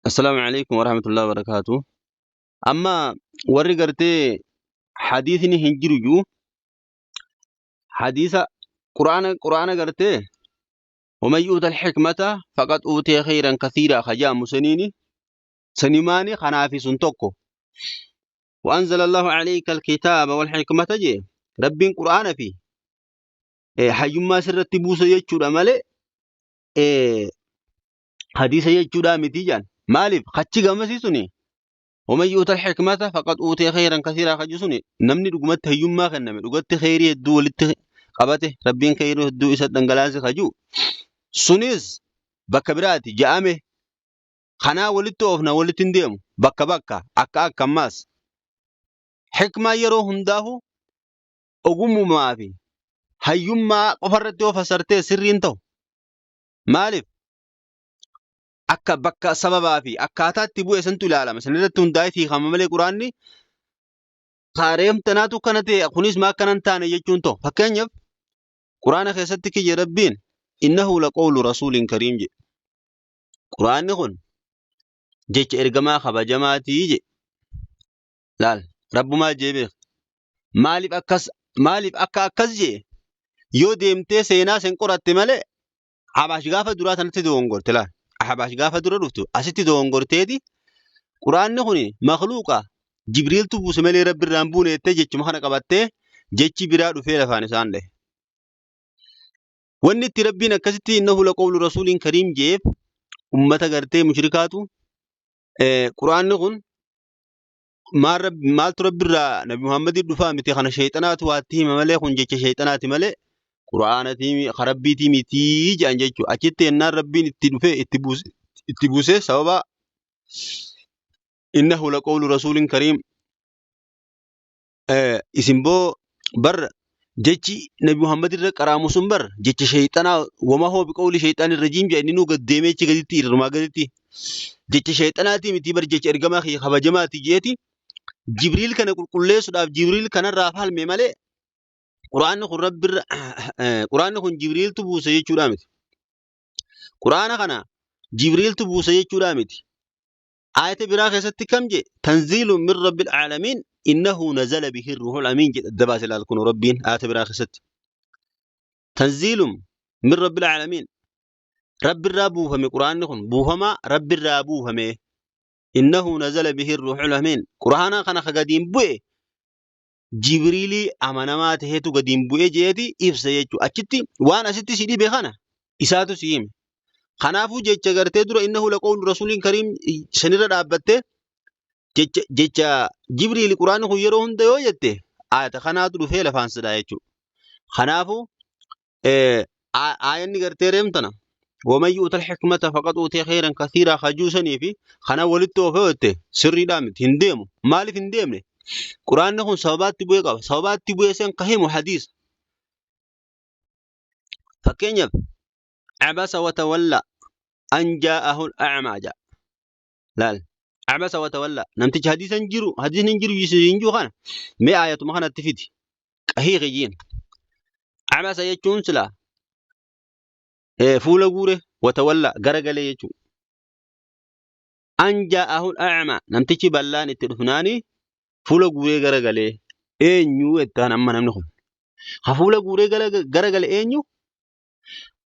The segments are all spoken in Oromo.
Assalaamu alaikum warahmatullahi wabarakaatu. Amma warri gartee hadiisni hin jiru jiru hadiisa quraana gartee ومن يؤت الحكمة فقد أوتي خيرا كثيرا خجام سنيني سنماني خنافي سنتوكو وأنزل الله عليك الكتاب والحكمة جي ربين قرآن في حيما سرت بوسى يجور مالي حديث يجور متيجان مالف خدشي غمسي سني ومن يؤت الحكمة فقد أوتي خيرا كثيرا خجسوني نمني رقمت هيما خنمي رقمت خيري الدو ولت قبته ربين خير الدو إسد دنگلاس خجو سنيس بكبراتي جامه خنا ولت أوفنا ولت نديم بكا بكا أكا أكا ماس حكمة يرو هنداه أقوم ما في هيما قفرت وفسرت سرين تو مالف أكا بكا سببا في أكاتا تبو إسنتو لالا مثلا رتون داي في خماملي قراني قاريم تناتو كانت kunis ma akkanan taane jechuun ta'u fakkeenyaaf quraana keessatti kiyya rabbiin innahu laqawlu rasuulin kariim jedhe quraanni kun jecha ergamaa kabajamaatii jedhe laal rabbumaa jee beeka maaliif akka akkas jee yoo deemtee seenaa sen qoratte malee Habaash gaafa duraa sanatti dogongorte laal Habaash gaafa dura dhuftu asitti dogongorteeti quraanni kun makluuqa Jibriiltu buuse malee rabbi irraan buune jettee jechuma kana qabattee jechi biraa dhufee lafaan isaan dhahe. Wanni itti rabbiin akkasitti innahu laqawlu rasuuliin kariim jeef ummata gartee mushrikaatu quraanni kun maaltu rabbi irraa nabi Muhammadiin dhufaa miti kana sheexanaatu waatti hima malee kun jecha sheexanaati malee quraanatii rabbiitii mitii jedhan jechuudha. Achitti ennaan rabbiin itti dhufee itti buuse sababa innahu laqawlu rasuulin kariim isin boo bar jechi nabi Muhammad irra qaraamu sun bar jecha sheexanaa wama hoo biqawli sheexaan irra jiim jedhe inni nuu gad deemee achi gaditti irrumaa gaditti jecha sheexanaatii miti bar jecha ergamaa kiyya kabajamaati jeeti Jibriil kana qulqulleessuudhaaf Jibriil kanarraa falme malee quraanni kun rabbirra quraanni kun Jibriiltu buuse jechuudhaa miti. Quraana kana Jibriiltu buuse jechuudhaa miti. Aayata biraa keessatti kam jedhe tanziilun min rabbil aalamiin innahu nazala bihi ruuhul amiin jedhe adda baase laal kun rabbiin aayata biraa keessatti. Tanziilun min rabbil aalamiin rabbirraa buufame quraanni kun buufamaa rabbirraa buufame innahu nazala bihi ruuhul amiin quraana kana ka gadiin bu'e jibriilii amanamaa taheetu gadiin bu'e jeeti ibsa jechuudha. Achitti waan asitti si dhibe kana isaatu si hime. Kanaafuu jecha gartee dura innahu laqawlu rasuuliin kariim sanirra dhaabbattee jecha Jibriil quraanni kun yeroo hunda yoo jette ayata kanaatu dhufee lafaan sidhaa jechuudha. Kanaafuu aayanni gartee reemtana waman yu'tal hikmata faqad uutiya khayran kathiiraa hajuu sanii fi kana walitti oofee jette sirriidhaa miti hin deemu. Maaliif hin deemne? Quraanni kun sababaatti bu'ee qaba. Sababaatti bu'ee san ka himu hadiisa. Fakkeenyaaf abasa watawalla an jaa'ahu al-a'maa ja'a. Laal. Abasa watawalla namtichi hadiisa hin jiru hadiisni hin jiru hin jiru kana mee aayatuma kanatti fidi. Qahii qiyyiin. Abasa jechuun silaa fuula guure watawalla garagalee jechuudha. An jaa'ahu al-a'maa namtichi ballaan itti dhufnaani fuula guuree garagalee eenyu jettaan amma namni kun. Ha fuula guuree garagale eenyu?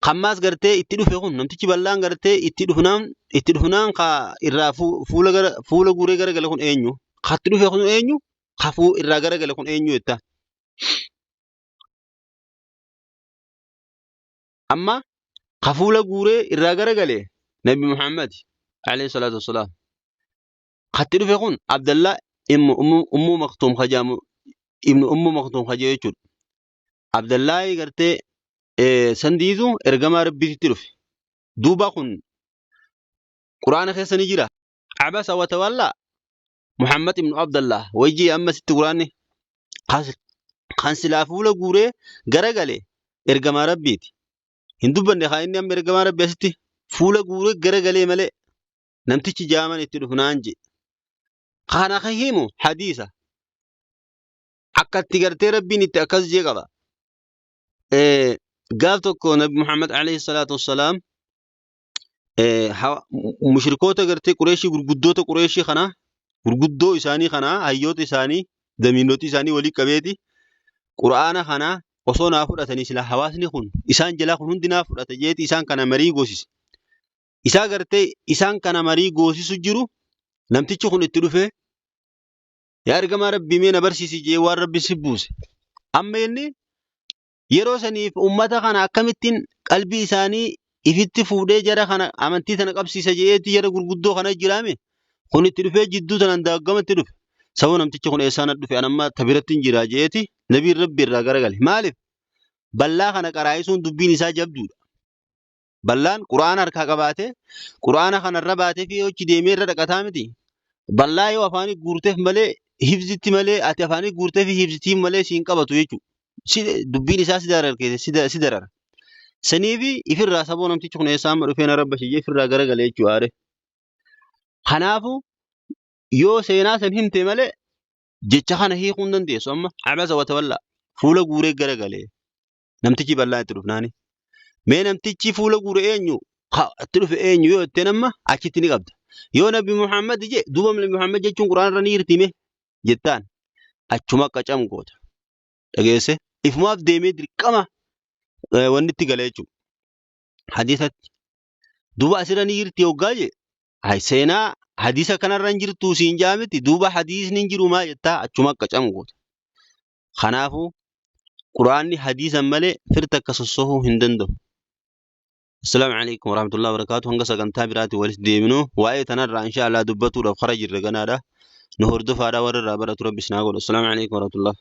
Kammaas gartee itti dhufe kun namtichi bal'aan gartee itti dhufnaan ka irraa fuula gara fuula guuree garagale kun eenyu? Ka itti dhufe kun eenyu? Ka irraa garagale kun eenyu jettaan? Amma ka fuula guuree irraa garagale Nabi Muhammad alayhi salaatu wassalaam. Ka itti dhufe kun Abdallah ibnu Ummu Maktuum kajaamu ibnu Ummu Maktuum kajee jechuudha. Abdallaahi gartee sandiitu ergamaa rabbiititti dhufe. Duuba kun quraana keessa ni jira. Abasa watawallaa Muhammad ibnu Abdallah wayjii amma sitti quraanni kan silaa fuula guuree garagale ergamaa rabbiiti. Hin dubbanne haa inni amma ergamaa rabbi asitti fuula guuree garagalee malee namtichi jaaman itti dhufnaan jedhe. Kana kan himu hadiisa. Akka itti gartee rabbiin itti akkas jee qaba. Gaaf tokko Nabi Muhammad alayhi salaatu wassalaam Mushrikoota gartee Qureeshii, gurguddoota Qureeshii kana, gurguddoo isaanii kana, hayyoota isaanii, damiinota isaanii walii qabeeti, Qur'aana kana osoo naa fudhatanii sila hawaasni kun isaan jalaa kun hundi naa fudhata jeeti isaan kana marii goosise. Isaa gartee isaan kana marii goosisu jiru namtichi kun itti dhufee, yaa ergamaa Rabbii, mee na barsiisi jee waan Rabbi si buuse. Amma inni yeroo saniif ummata kana akkamittiin qalbii isaanii ifitti fuudhee jara kana amantii tana qabsiisa je'eeti jara gurguddoo kana jiraame kun itti dhufee jidduu tanaan daaggamatti dhufe. Sababa namtichi kun eessaan na dhufe, an amma tabiratti hin jira je'eeti nabiin Rabbi irraa garagale. Maaliif? Ballaa kana qaraa'isuun dubbiin isaa jabduudha. Ballaan Qur'aana harkaa qabaatee Qur'aana kana irra baatee fi achi deemee irra dhaqataa miti. Ballaa yoo afaanii guurteef malee hifzitti malee, ati afaanii guurtee fi hifzitiin malee siin qabatu jechuudha. Si dubbiin isaa si darar keessa si darara. Saniifi ifirraa saboo namtichi kun eessaa amma dhufee na rabbashi jee ifirraa garagale jechuudha aare. Kanaafuu yoo seenaa san himte malee jecha kana hiikuu hin dandeessu. Amma abasa watawallaa, fuula guuree garagalee namtichi bal'aa itti dhufnaani. Mee namtichi fuula guure eenyu? Ka itti dhufe eenyu yoo jetteen amma achitti ni qabda. Yoo Nabi Muhammad je, duuba Nabi Muhammad jechuun Qur'aana irra ni jirti mee jettaan achuma qacam goota. Dhageesse ifumaaf deemee dirqama wanni itti gala jechuudha. Hadiisatti. Duuba asirra ni jirti hoggaa je, hay seenaa hadiisa kanarra hin jirtu siin jaa miti, duuba hadiisni hin jiru maa jettaa achuma qacam goota. Kanaafuu Qur'aanni hadiisan malee fir takka sossohuu hin danda'u. Assalaamu alaikum warahmatullahi wabarakatuh. Hanga sagantaa biraatti walitti deebinu, waa'ee tanarraa insha Allah dubbatuudhaaf kara jirra ganaadha. Nu hordofaadha, warra irraa baratu Rabbi isin haa godhu. Assalaamu alaikum warahmatullahi.